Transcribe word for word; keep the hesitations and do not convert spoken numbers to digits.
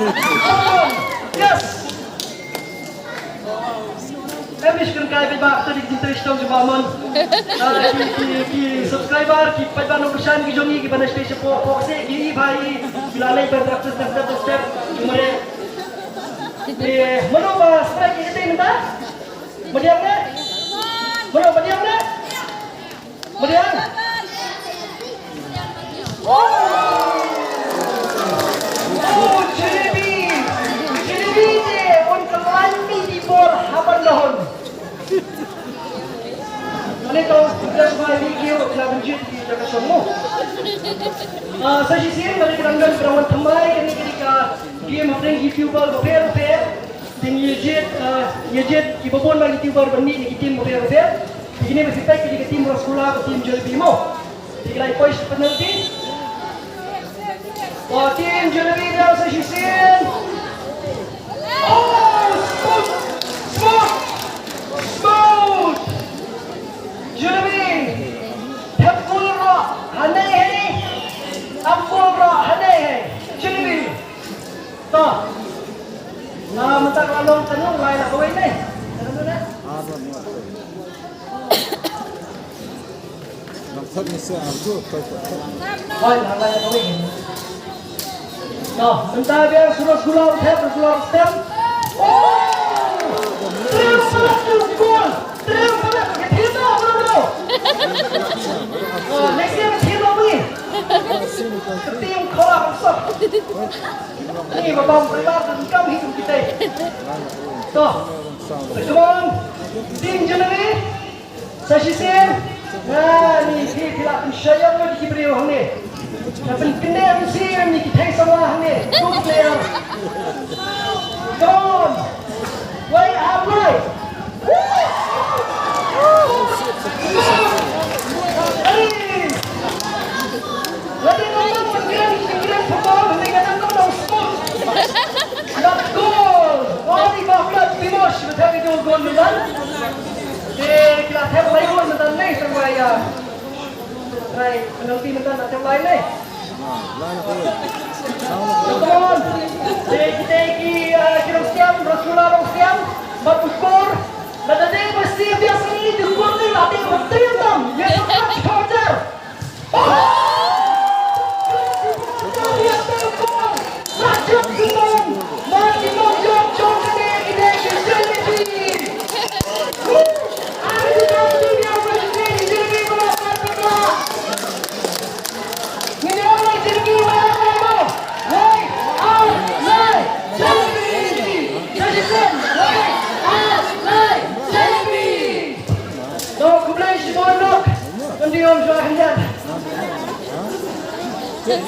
Yes. Em, ish, kan kai paidbah, to di jingtrei shtong jong ba mon. Ah, ki, ki, ki subscriber, ki paidbah nongkyrshan ki jong ngi, ki ban shtei shapoh, poh se, ki i bha i, ki la leit ban practice step, step, step, ki mare. Eh, mano ba stai ki ite mynta? Madiang ne? Mano madiang ne? Madiang? Oh, jalebi. Jalebi te un kyllain mi di bor ha ban da hon. Ani to, kita semua ini kio, kita benci di jaga somo. Ah, sa shisien, mari kita ngan kita wan thymmai, kane ka dei ka game hapdeng YouTuber bapher bapher. Te ngi ïa jied, ah, ïa jied kiba bun ba ki YouTuber ban mih na ki team bapher bapher. Te kine ba phi peit ki dei ka team Rasgulla bad team Jalebi mo. Te ki la ïa poi sha penalty. Ba team Jalebi dang sa shisien. Oh, smooth! Smooth! Smooth! Jalebi! Thep goal ruh hangne hi. Ap goal ruh hangne hi. Jalebi. To. Ah, mynta ka la long tang, lai la kawei ne. Hoi, la lai la kawei. To, mynta biang Rasgulla u thep, Rasgulla u stem. Oh! Triumph palat tu gol. Triumph palat, ka thim no, bro, bro. Oh, next year ka thim no, bro. Ka thim khola, bro. Ni ba bam, ba bam, kam hi kum kita. To. Come on. Team Jalebi. Sa shisien. Nga ni phi phi la pynshai ïa ki briew hangne. Nga pynkynmaw shisien ni ki thei sawa hangne. Good player. Come on. Wait up, wait. Hey! Lada nga nang pyngrem, pyngrem football, lada nga nang nang sport. Not goal. Oh, ni ba plat Timosh, ba thang itu goal ni kan. Te ki la thep lai goal mynta ne, tang wai ïa. Trai penalty mynta, la thep lai ne. Come on. Te kita ki, ah, ki Rongsiam, Rasgulla Rongsiam, bad u score. Lada dei ba save ïa sani, u score ni, lada dei ba triumph tam. Ïa, score, score. Dok, khublei shibun dok. Kan diom shwa hynja